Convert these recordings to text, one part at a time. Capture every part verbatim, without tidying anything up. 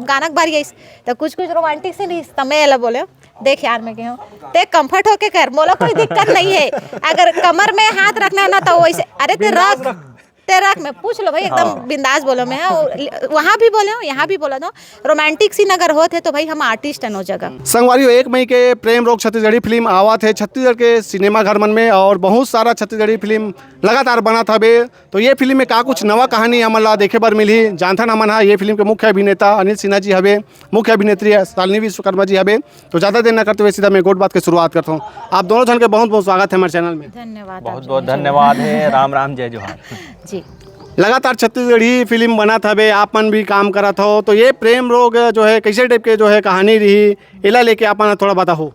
गाना के बारी आइस, तो कुछ कुछ रोमांटिक सीन रहिस, त मैं एला बोले, "देख यार," मैं कहेंव, "ते कंफर्ट होके कर, मोला कोई दिक्कत नहीं है, अगर कमर में हाथ रखना है ना तो वैसे, अरे ते रख, ते रख," मैं पूछ लो भाई, एकदम हाँ। बिंदास बोलो मैं, हाँ, वहाँ भी बोले हूँ, यहाँ भी बोला था, रोमांटिक सीन अगर होत है तो भाई हम आर्टिस्ट है नौ जगह। संगवारी हो, एक मई के प्रेम रोग छत्तीसगढ़ी फिल्म आवत है छत्तीसगढ़ के सिनेमा घर मन में, और बहुत सारा छत्तीसगढ़ी फिल्म लगातार बनत हवे। तो ये फिल्म में का कुछ नवा कहानी हमन ला देखे बर मिलही, जानथन हमन हा ये फिल्म के मुख्य अभिनेता अनिल सिन्हा जी हवे, मुख्य अभिनेत्री है शालिनी विश्वकर्मा जी हवे। तो ज़्यादा देर न करते हुए सीधा मैं गोठ बात के शुरुआत करता हूँ। आप दोनों जन के बहुत बहुत स्वागत है हमारे चैनल में। धन्यवाद आप बहुत दोनों बहुत जन। धन्यवाद है। राम राम, जय जोहार। जी। लगातार छत्तीसगढ़ी फिल्म बनत हवे, आप मन भी काम करत हो, तो ये प्रेम रोग जो है कैसे टाइप के जो है कहानी रही, एला लेके आप मन थोड़ा बताओ।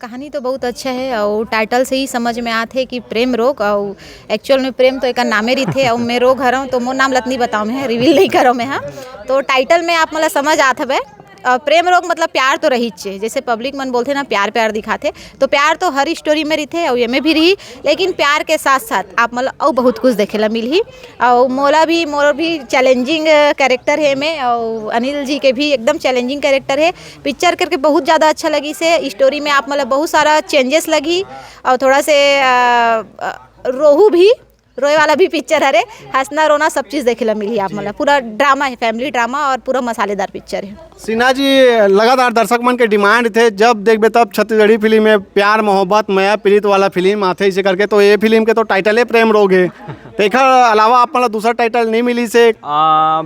कहानी तो बहुत अच्छा है और टाइटल से ही समझ में आत है कि प्रेम रोग, और एक्चुअल में प्रेम तो एक नामे रहिथे और मैं रोग हरव, तो मोर नाम लत नहीं बताओ मैं, रिवील नहीं करो मैं, हाँ। तो टाइटल में आप मतलब समझ आत हवे। और प्रेम रोग मतलब प्यार तो रहिच हे, जैसे पब्लिक मन बोलथे ना, प्यार प्यार दिखाथे, तो प्यार तो हर स्टोरी में रहिथे और ये में भी रही, लेकिन प्यार के साथ साथ आप मतलब अउ बहुत कुछ देखे ला मिलही। और मोला भी, मोर भी चैलेंजिंग कैरेक्टर है मैं, और अनिल जी के भी एकदम चैलेंजिंग कैरेक्टर है। पिक्चर करके बहुत ज़्यादा अच्छा लगिस हे। स्टोरी में आप मतलब बहुत सारा चेंजेस लगी और थोड़ा से अ, अ, रोहू भी, रोए वाला भी पिक्चर हरे, हंसना रोना सब चीज़ देखे ला मिलही आप जी। मतलब। पूरा ड्रामा है, फैमिली ड्रामा और पूरा मसालेदार पिक्चर है। सिन्हा जी, लगातार दर्शक मन के डिमांड थे, जब देखबे तब छत्तीसगढ़ी फिल्म में प्यार मोहब्बत मया प्रीत वाला फिल्म आथे इसे करके, तो ये फिल्म के तो टाइटल है प्रेम रोग है, तो एकर अलावा आप मतलब दूसरा टाइटल नहीं मिलिस हे? आ,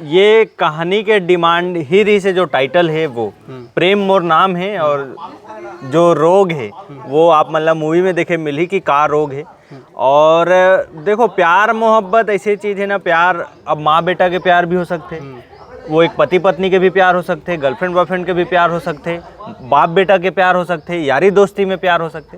ये कहानी के डिमांड ही रहिस हे, जो टाइटल है वो हम्म। प्रेम मोर नाम है, और जो रोग है वो आप मतलब मूवी में देखे मिलही कि का रोग है। और देखो, प्यार मोहब्बत ऐसी चीज है ना, प्यार अब माँ बेटा के प्यार भी हो सकथे, हम्म। वो एक पति पत्नी के भी प्यार हो सकथे, गर्लफ्रेंड बॉयफ्रेंड के भी प्यार हो सकथे, बाप बेटा के प्यार हो सकथे, यारी दोस्ती में प्यार हो सकथे।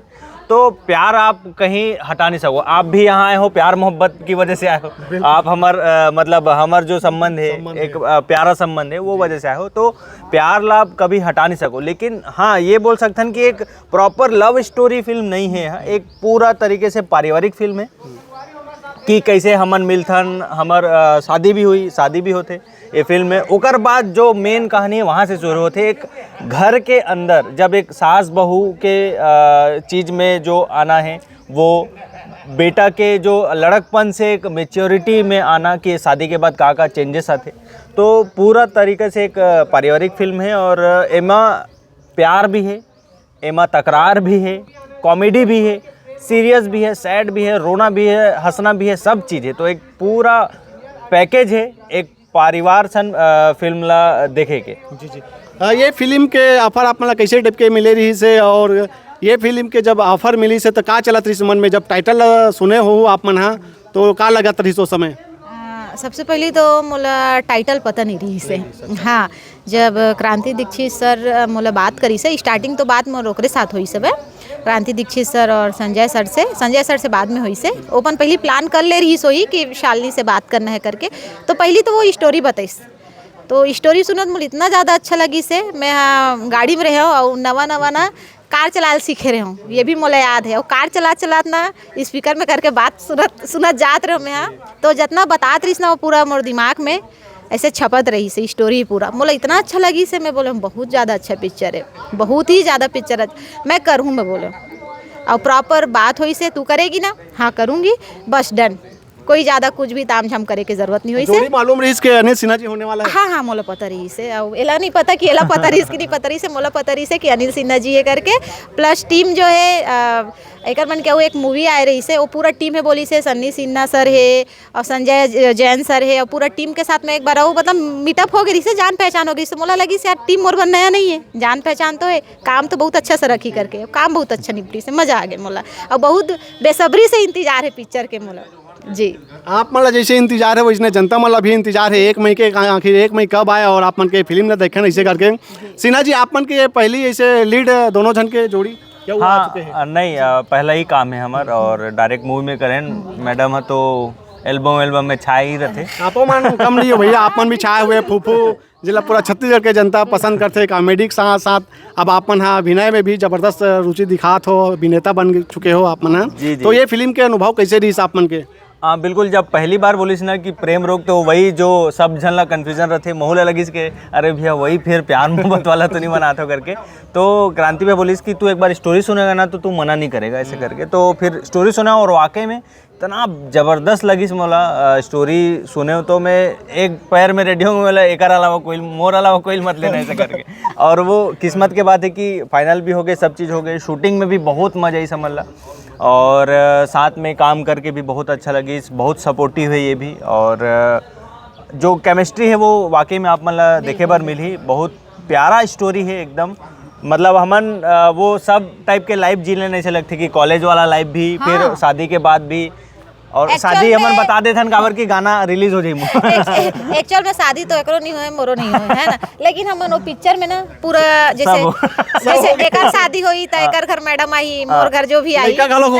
तो प्यार आप कहीं हटा नहीं सको। आप भी यहाँ आए हो प्यार मोहब्बत की वजह से आए हो। बिल्कुल। आप हमर अ, मतलब हमर जो संबंध है, संबंध एक है। अ, प्यारा संबंध है, वो वजह से आए हो। तो प्यार ला आप कभी हटा नहीं सको। लेकिन हाँ, ये बोल सकथन कि एक प्रॉपर लव स्टोरी फिल्म नहीं है, एक पूरा तरीके से पारिवारिक फिल्म है कि कैसे हमन मिलथन, हमर अ, शादी भी हुई, शादी भी होथे ये फिल्म में। ओकर बाद जो मेन कहानी है वहाँ से शुरू होथे, एक घर के अंदर जब एक सास बहू के अ, चीज में जो आना है, वो बेटा के जो लड़कपन से एक मेच्योरिटी में आना कि शादी के बाद का का चेंजेस आथे। तो पूरा तरीके से एक अ, पारिवारिक फिल्म है और एमा प्यार भी है, एमा तकरार भी है, कॉमेडी भी है, सीरियस भी है, सैड भी है, रोना भी है, हंसना भी है, सब चीज़ है। तो एक पूरा पैकेज है एक परिवार सन अ, फिल्म ला देखे के। जी जी। अ, ये फिल्म के ऑफर आप मन ला कैसे टाइप के मिले रहिस हे, और ये फिल्म के जब ऑफर मिलिस हे तो का चलत रहिस मन में, जब टाइटल ला सुने हो आप मन हा तो का लगत रहिस ओ समय? अ, सबसे पहली तो मोला टाइटल पता नहीं रहिस हे। हाँ, जब क्रांति दीक्षित सर मोला बात करिस हे, स्टार्टिंग तो बात मोर ओकरे साथ होइस हवे, क्रांति दीक्षित सर और संजय सर से, संजय सर से बाद में होइस हे। ओपन पहली प्लान कर ले रहिस होही कि शालिनी से बात करना है करके, तो पहली तो वो स्टोरी बताइस। तो स्टोरी सुनत मोला इतना ज़्यादा अच्छा लगिस हे, मैं हाँ गाड़ी में रहे हूँ और नवा नवा ना कार चलाल सीखे रहे हूँ, ये भी मोला याद है। और कार चला चलात ना स्पीकर में करके बात सुनत सुनत जात रहे हूँ मैं हाँ। तो जितना बतात रहिस ना वो पूरा मोर दिमाग में ऐसे छपत रहिस हे स्टोरी पूरा। मोला इतना अच्छा लगिस हे, मैं बोले बहुत ज़्यादा अच्छा पिक्चर है, बहुत ही ज़्यादा पिक्चर है, मैं करूँ मैं बोले। और प्रॉपर बात होइस हे, "तू करेगी ना?" "हाँ करूँगी।" बस डन, कोई ज़्यादा कुछ भी तामझाम करे के जरूरत नहीं होइस हे। जोड़ी मालूम रहिस के अनिल सिन्हा जी होने वाला है? हाँ हाँ, मोला पता रहिस हे। अब एला नहीं पता कि एला पता रहिस कि नहीं पता रहिस हे, मोला पता रहिस हे कि अनिल सिन्हा जी है करके। प्लस टीम जो है अ, एकर मन के वो एक मूवी आए रहिस हे, वो पूरा टीम है बोलिस हे, सन्नी सिन्हा सर है और संजय ज-, जैन सर है और पूरा टीम के साथ में एक बार वो मतलब मीटअप हो गई रहिस हे, जान पहचान हो गई रहिस हे। मोला लगिस यार टीम मोर बर नया नहीं है, जान पहचान तो है, काम तो बहुत अच्छा से रखी करके, काम बहुत अच्छा निपटिस हे, मजा आ गया मोला। और बहुत बेसब्री से इंतजार है पिक्चर के मोला। जी। आप मन ला जैसे इंतजार है वैसने जनता मन ला भी इंतजार है एक मई के, आखिर एक मई कब आए और आप मन के फिल्म ला देखे ऐसे करके। सिन्हा जी, आप मन के ये पहली ऐसे लीड दोनों झन के जोड़ी क्या हुआ आ हाँ चुके हैं? अ, नहीं अ, पहला ही काम है हमर और डायरेक्ट मूवी में करें। मैडम है तो एल्बम एल्बम में छाए ही रहते। आपो मन कम नहीं हो भैया, आप मन भी छाए हुए फूफू, जिला पूरा छत्तीसगढ़ के जनता पसंद करथे कॉमेडी के साथ साथ। अब आप मन हा अभिनय में भी जबरदस्त रुचि दिखात हो, अभिनेता बन चुके हो आप मन हा। जी, जी। तो ये फिल्म के अनुभव कैसे रहिस आप मन के? हाँ, बिल्कुल। जब पहली बार बोलिस ना कि प्रेम रोग, तो वही जो सब झन ला कन्फ्यूजन रथे, महू ला लगिस के अरे भैया, वही फिर प्यार मोहब्बत वाला तो नहीं बनात हो करके। तो क्रांति भैया बोलिस कि तू एक बार स्टोरी सुनेगा ना, तो तू मना नहीं करेगा, ऐसे करके। तो फिर स्टोरी सुना और वाकई में इतना जबरदस्त लगिस मोला। स्टोरी सुने तो मैं एक पैर में रेडी हूँ, बोला एकर अलावा कोई, मोर अलावा कोई मत लेना, ऐसे करके। और वो किस्मत के बात है कि फाइनल भी हो गए, सब चीज़ हो गए, शूटिंग में भी बहुत मजा आई, समझ ला। और अ, साथ में काम करके भी बहुत अच्छा लगिस, बहुत सपोर्टिव है ये भी। और अ, जो केमिस्ट्री है, वो वाकई में आप मन ला देखे बर मिलही। बहुत प्यारा स्टोरी है एकदम। मतलब, हमन अ, वो सब टाइप के लाइफ जी लेने से लगथे कि कॉलेज वाला लाइफ भी, फिर हाँ। शादी के बाद भी। और actual शादी हमन में बता देथन, काबर कि गाना रिलीज हो जाई। एक्चुअल में शादी तो एकरो नहीं होए, मोरो नहीं होए, है ना? लेकिन हमन वो पिक्चर में ना पूरा जैसे, सब हो। जैसे एकर शादी होई त हाँ। एकर घर मैडम आई, हाँ। मोर घर जो भी आई, लइका घलो हो।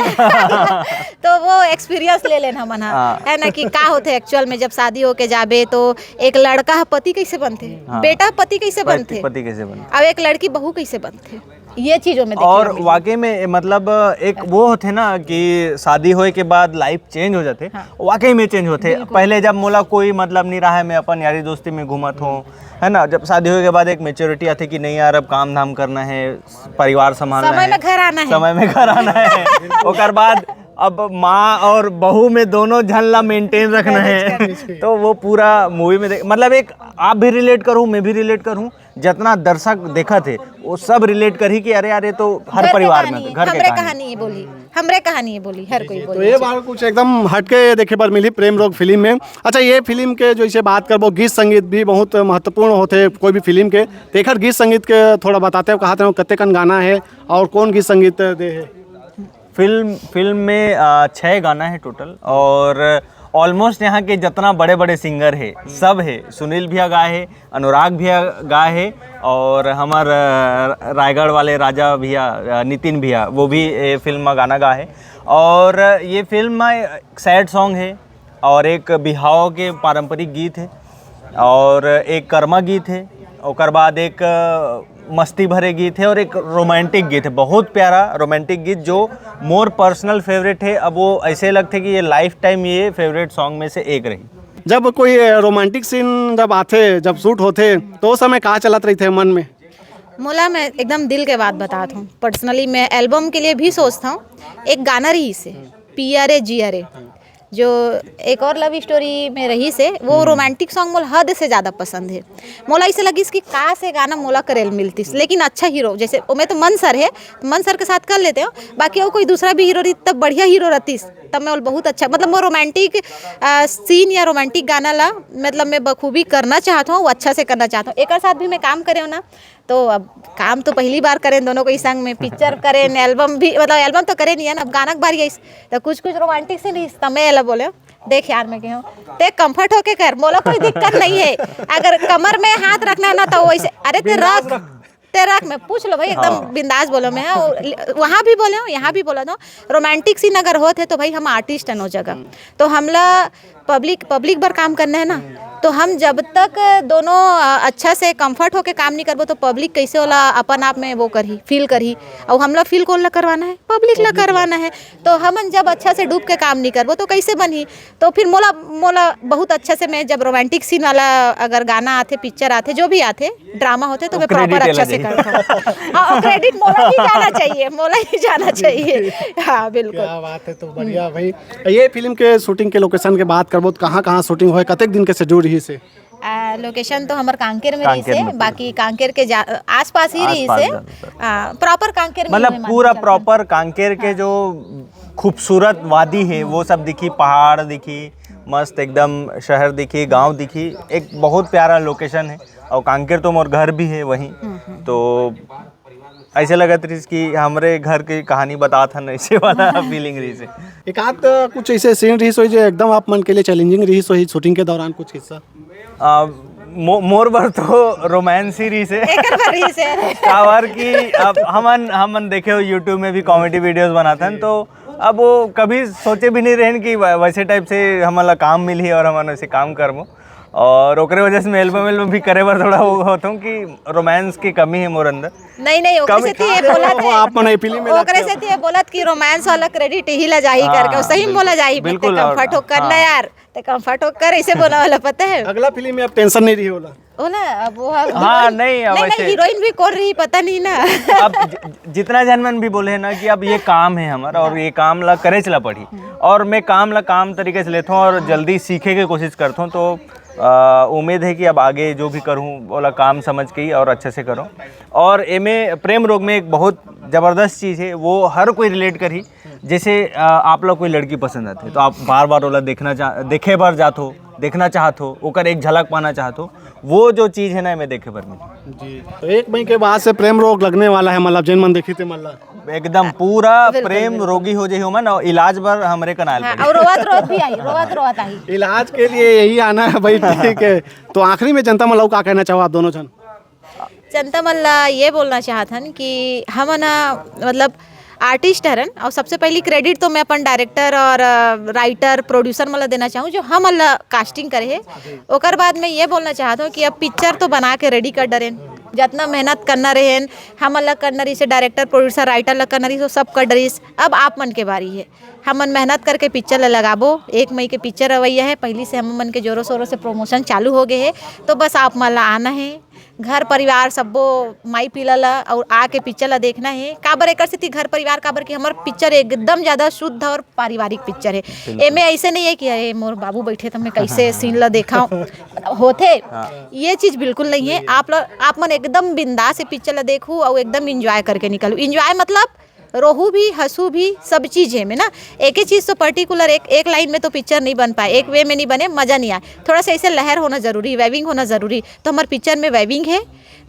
तो वो एक्सपीरियंस ले लेन हमन ह, हाँ। है ना, कि का होथे एक्चुअल में जब शादी होके जाबे, तो एक लड़का ह पति कैसे बनथे, हाँ। बेटा पति कैसे पति, बनथे, पति कैसे बनथे? अब एक लड़की बहू कैसे बनथे, ये चीजों में देखे और ला मिलही। वाकई में, मतलब, एक वो होथे ना कि शादी होए के बाद लाइफ चेंज हो जाथे। हाँ। वाकई में चेंज होथे। बिल्कुल। पहले जब मोला कोई मतलब नहीं रहा है, मैं अपन यारी दोस्ती में घूमत हूँ, है ना, जब शादी होए के बाद एक मेच्योरिटी आथे कि नहीं यार, अब काम धाम करना है, परिवार संभालना समय है, में घर आना है। समय में घर आना है। ओकर बाद अब माँ और बहू में दोनों झन ला मेंटेन रखना है। Manage करना है। तो वो पूरा मूवी में देख, मतलब, एक आप भी रिलेट करूँ, मैं भी रिलेट करूँ, जितना दर्शक देखत हे, वो सब रिलेट करही कि अरे यार, ये तो हर घर के परिवार में कहानी, घर के हमरे कहानी। कहानी ये बोली, हमरे कहानी ये बोली, हर कोई तो बोली। ये बार कुछ एकदम हटके देखे बर मिली प्रेम रोग फिल्म में। अच्छा, ये फिल्म के जो इसे बात करबो, गीत संगीत भी बहुत महत्वपूर्ण होथे कोई भी फिल्म के। तेखर गीत संगीत के थोड़ा बताते हो, कहा थे कतेकन गाना है और कौन गीत संगीत दे है? फिल्म, फिल्म में अ, छः गाना है टोटल और ऑलमोस्ट यहाँ के जितना बड़े बड़े सिंगर है, सब है। सुनील भैया गाए है, अनुराग भैया गाए है और हमार अ, रायगढ़ वाले राजा भैया, अ, नितिन भैया, वो भी ये फिल्म में गाना गाए है। और ये फिल्म में सैड सॉन्ग है और एक बिहाव के पारंपरिक गीत है और एक कर्मा गीत है, ओकर बाद एक अ, मस्ती भरे गीत है और एक रोमांटिक गीत है, बहुत प्यारा रोमांटिक गीत जो मोर पर्सनल फेवरेट है। अब वो ऐसे लगथे कि ये लाइफ टाइम ये फेवरेट सॉन्ग में से एक रही। जब कोई रोमांटिक सीन जब आथे, जब शूट होथे, तो उस समय का चलत रहिथे मन में? मोला, मैं एकदम दिल के बात बतात हूँ। पर्सनली मैं एल्बम के लिए भी सोचता हूँ। एक गाना रहिसे, पिया रे जिया रे, जो एक और लव स्टोरी में रहिसे, वो रोमांटिक सॉन्ग मोला हद से ज्यादा पसंद है। मोला ऐसे लगिस कि का से गाना मोला करेल मिलतिस, लेकिन अच्छा हीरो, जैसे ओमे तो मन सर है, तो मन सर के साथ कर लेते हो, बाकी वो कोई दूसरा भी हीरो रही, तब बढ़िया हीरो रहतिस, तब मैं बोल बहुत अच्छा, मतलब, वो रोमांटिक सीन या रोमांटिक गाना ला, मतलब, मैं बखूबी करना चाहता हूँ, वो अच्छा से करना चाहता हूँ। एक साथ भी मैं काम करे हूँ ना, तो अब काम तो पहली बार करें दोनों कोई संग में, पिक्चर करें, एल्बम भी, मतलब, एल्बम तो करे नहीं है ना, अब गाना के बारी आइस, तो कुछ कुछ रोमांटिक सीन रहिस, त मैं एला बोले, देख यार, मैं कहूँ, ते कंफर्ट होके कर, मोला कोई दिक्कत नहीं है। अगर कमर में हाथ रखना है ना, तो वैसे, अरे, ते रख, ते रख, मैं पूछ लो भाई, एकदम हाँ। बिंदास बोलो। मैं, हाँ, वहाँ भी बोले हूँ, यहाँ भी बोला था, रोमांटिक सीन अगर होत है तो भाई, हम आर्टिस्ट है नौ जगह, तो हमला पब्लिक, पब्लिक बर काम करना है ना। तो हम जब तक दोनों अ, अच्छा से कंफर्ट होके काम नहीं करबो, तो पब्लिक कैसे ओला अपन आप में वो करही, फील करही? और हमला फील कौन ला करवाना है? पब्लिक ला करवाना है। तो हमन जब अच्छा से डूब के काम नहीं करबो, तो कैसे बनही? तो फिर मोला, मोला बहुत अच्छा से, मैं जब रोमांटिक सीन वाला अगर गाना आथे, पिक्चर आथे, जो भी आथे, ड्रामा होथे, तो वो मैं प्रॉपर credit अच्छा एला से जाही। करता हूँ। हाँ, और क्रेडिट मोला ही जाना चाहिए, मोला ही जाना चाहिए। हाँ, बिल्कुल। क्या बात है, तो बढ़िया भाई। ये फिल्म के शूटिंग के लोकेशन के बात करबो, तो कहाँ कहाँ शूटिंग होए, कतेक दिन के शेड्यूल रहिसे? आ, लोकेशन तो हमर कांकेर में कांकेर रहिसे, में पूरा। बाकी कांकेर के जा-, आसपास ही आसपास रहिसे। जाना पड़ता। हाँ, प्रॉपर कांकेर में ही मतलब, हुए, पूरा माने, प्रॉपर कांकेर के हाँ। जो खूबसूरत वादी है, वो सब दिखी, पहाड़ दिखी, मस्त एकदम शहर दिखी, गांव दिखी। एक बहुत प्यारा लोकेशन है और कांकेर तो मोर घर भी है वहीं। हम्म, हम्म। तो ऐसे लगत रहिस कि हमरे घर के कहानी बतात हन, ऐसे वाला फीलिंग रहिस है। एक आध कुछ ऐसे सीन रहिस होही जो एकदम आप मन के लिए चैलेंजिंग रहिस होही शूटिंग के दौरान कुछ हिस्सा? आ, मो-, मोर बर तो रोमांस ही रहिस है। एकर बर रहिस है। काबर कि अब हमन, हमन देखे हो, YouTube में भी कॉमेडी वीडियोज़ बनाथन, तो अब वो कभी सोचे भी नहीं रहेन कि वै-, वैसे टाइप से हमन ला काम मिलही और हमन वैसे काम करबो। और ओकरे वजह से मैं एल्बम एल्बम भी करे बर थोड़ा वो होता हूँ कि रोमांस की कमी है मोर अंदर। नहीं नहीं, ओकरे कम- सेती ये बोलत वो है, आप मन ये फिल्म में ओकरे लगते हो। सेती ये बोलत कि रोमांस वाला क्रेडिट इही ला जाही हाँ, करके, सही में बिल्कुल, बोला जाही, बिल्कुल, ते और- कम्फर्ट हो कर ना हाँ। यार, ते कम्फर्ट हो कर, ऐसे बोला वाला पता है। अगला फिल्म में अब टेंशन नहीं रही होला। हो ना, अब वो हम- हाँ, नहीं, अब नहीं, ऐसे- नहीं, हीरोइन भी कौन रही पता नहीं ना। अब ज- जितना जन मन भी बोले है ना कि अब ये काम है हमारा और ये काम ला करे चला पड़ी, और मैं काम ला काम तरीके से लेता हूँ और जल्दी सीखे के कोशिश करता हूँ। तो आ, उम्मीद है कि अब आगे जो भी करूँ, ओला काम समझ के ही और अच्छे से करूँ। और एमे प्रेम रोग में एक बहुत ज़बरदस्त चीज़ है, वो हर कोई रिलेट करी। जैसे आ, आप लोग कोई लड़की पसंद आती है, तो आप बार बार ओला देखना चाह देखे बर जात हो, देखना चाहत हो, ओकर एक झलक पाना चाहत हो, वो जो चीज़ है ना, मैं देखे बर मिली। जी। तो एक मई के बाद से प्रेम रोग लगने वाला है, मतलब जेन मन देखी थे मल्ला। एकदम पूरा प्रेम रोगी हो जाही ओमन, और इलाज बर हमरे कनाल हाँ, पड़ी। और रोवत रोवत भी आई, रोवत रोवत आई। इलाज के लिए यही आना है भाई, ठीक है। तो आखिरी में जनता मन ला का कहना चाहो आप दोनों जन? जनता मन ला ये बोलना चाहत हन कि हमन ह, मतलब, आर्टिस्ट हरन, और सबसे पहली क्रेडिट तो मैं अपन डायरेक्टर और राइटर प्रोड्यूसर मन ला देना चाहूँ जो हमन ला कास्टिंग करे हे। ओकर बाद मैं ये बोलना चाहत हूँ कि अब पिक्चर तो बना के रेडी कर डरेन, जितना मेहनत करना रहेन, हमन ला करना रहिस, डायरेक्टर प्रोड्यूसर राइटर ला करना रहिस, वो सब कर डरिस। अब आप मन के बारी है, हमन मेहनत करके पिक्चर ला लगाबो। एक मई के पिक्चर अवैया है, पहली से हम मन के जोरों शोरों से प्रमोशन चालू हो गए है। तो बस आप मन ला आना है, घर परिवार सब्बो माई पीला ला और आके पिक्चर ला देखना है। काबर एकर सेती घर परिवार, काबर कि हमर पिक्चर एकदम ज्यादा शुद्ध और पारिवारिक पिक्चर है। एमे ऐसे नहीं है कि अरे मोर बाबू बैठे तो मैं कैसे सीन ला देखा होथे। ये चीज बिल्कुल नहीं है। आप ला, आप मन एकदम बिंदास से पिक्चर ला देखू और एकदम इंजॉय करके निकलू। इंजॉय मतलब रोहू भी, हंसू भी, सब चीज है में ना। एक ही चीज तो पर्टिकुलर एक एक लाइन में तो पिक्चर नहीं बन पाए, एक वे में नहीं बने, मजा नहीं आए। थोड़ा सा ऐसे लहर होना जरूरी, वेविंग होना जरूरी। तो हमारे पिक्चर में वेविंग है,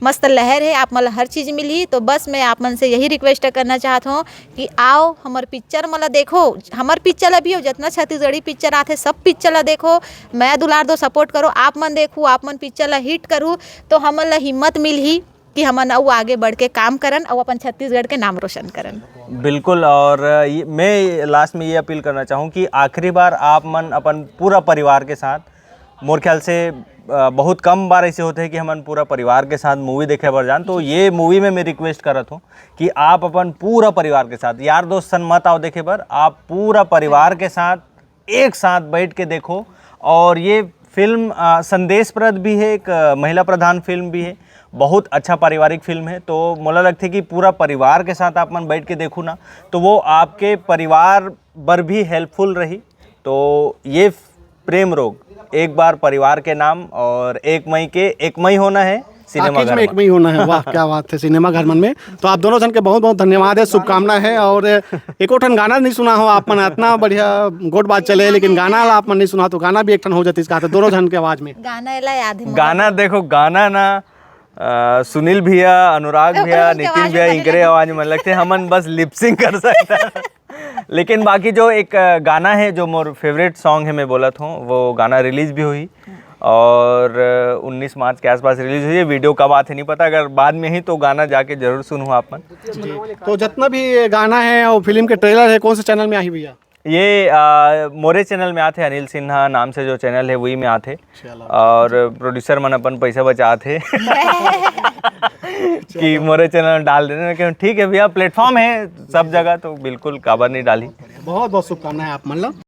मस्त लहर है, आप मन ला हर चीज मिली। तो बस मैं आप मन से यही रिक्वेस्ट करना चाहत हूँ कि आओ हमर पिक्चर मन ला देखो, हमर पिक्चर ला भी हो, जितना छत्तीसगढ़ी पिक्चर आथे सब पिक्चर ला देखो, मया दुलार दो, सपोर्ट करो। आप मन देखू, आप मन पिक्चर ला हिट करू, तो हमन ला हिम्मत मिलही कि हमन अउ आगे बढ़ के काम करन अउ अपन छत्तीसगढ़ के नाम रोशन करन। बिल्कुल। और ये, मैं लास्ट में ये अपील करना चाहूँ कि आखिरी बार आप मन अपन पूरा परिवार के साथ, मोर ख्याल से अ, बहुत कम बार ऐसे होते हैं कि हमन पूरा परिवार के साथ मूवी देखे बर जान, तो ये मूवी में मैं रिक्वेस्ट करत हूँ कि आप अपन पूरा परिवार के साथ, यार दोस्त सन मत आओ देखे बर, आप पूरा परिवार के साथ एक साथ बैठ के देखो। और ये फिल्म अ, संदेशप्रद भी है, एक अ, महिला प्रधान फिल्म भी है, बहुत अच्छा पारिवारिक फिल्म है। तो मोला लगथे कि पूरा परिवार के साथ आप मन बैठ के देखू ना, तो वो आपके परिवार बर भी हेल्पफुल रही। तो ये प्रेम रोग एक बार परिवार के नाम, और एक मई के, एक मई होना है सिनेमा टॉकीज घर में एक में। मई होना है। वाह, क्या बात है, सिनेमा घर मन में। तो आप दोनों जन के बहुत बहुत धन्यवाद है, शुभकामना है। और एको ठन गाना नहीं सुना हो आप मन, इतना बढ़िया गोट बात चले, लेकिन गाना ला आप मन नहीं सुना, तो गाना भी एक ठन हो जाती इसका, तो दोनों जन के आवाज में। गाना एला याद है मोला। गाना देखो, गाना ना अ, सुनील भैया, अनुराग भैया, अनुराग के नितिन आवाज में भैया, बने इनकरे लगे। आवाज में लगथे, हमन बस लिपसिंग कर सकता। लेकिन बाकी जो एक अ, गाना है जो मोर फेवरेट सॉन्ग है, मैं बोलत हूँ, वो गाना रिलीज भी होही और अ, उन्नीस मार्च के आसपास रिलीज होही। वीडियो कब आथे नहीं पता, अगर बाद में ही तो गाना जाके जरूर सुनू आप मन। तो जितना भी ये गाना है और फिल्म के ट्रेलर है, कौन से चैनल में आही भैया? ये अ, मोरे चैनल में आथे, अनिल सिन्हा नाम से जो चैनल है वही में आथे। और प्रोड्यूसर मन अपन पैसा बचात हे कि मोरे चैनल में डाल देना। मैं कहूँ, ठीक है भैया, प्लेटफॉर्म है सब जगह, तो बिल्कुल काबर नहीं डाली। बहुत बहुत शुभकामनाएं आप मन ला।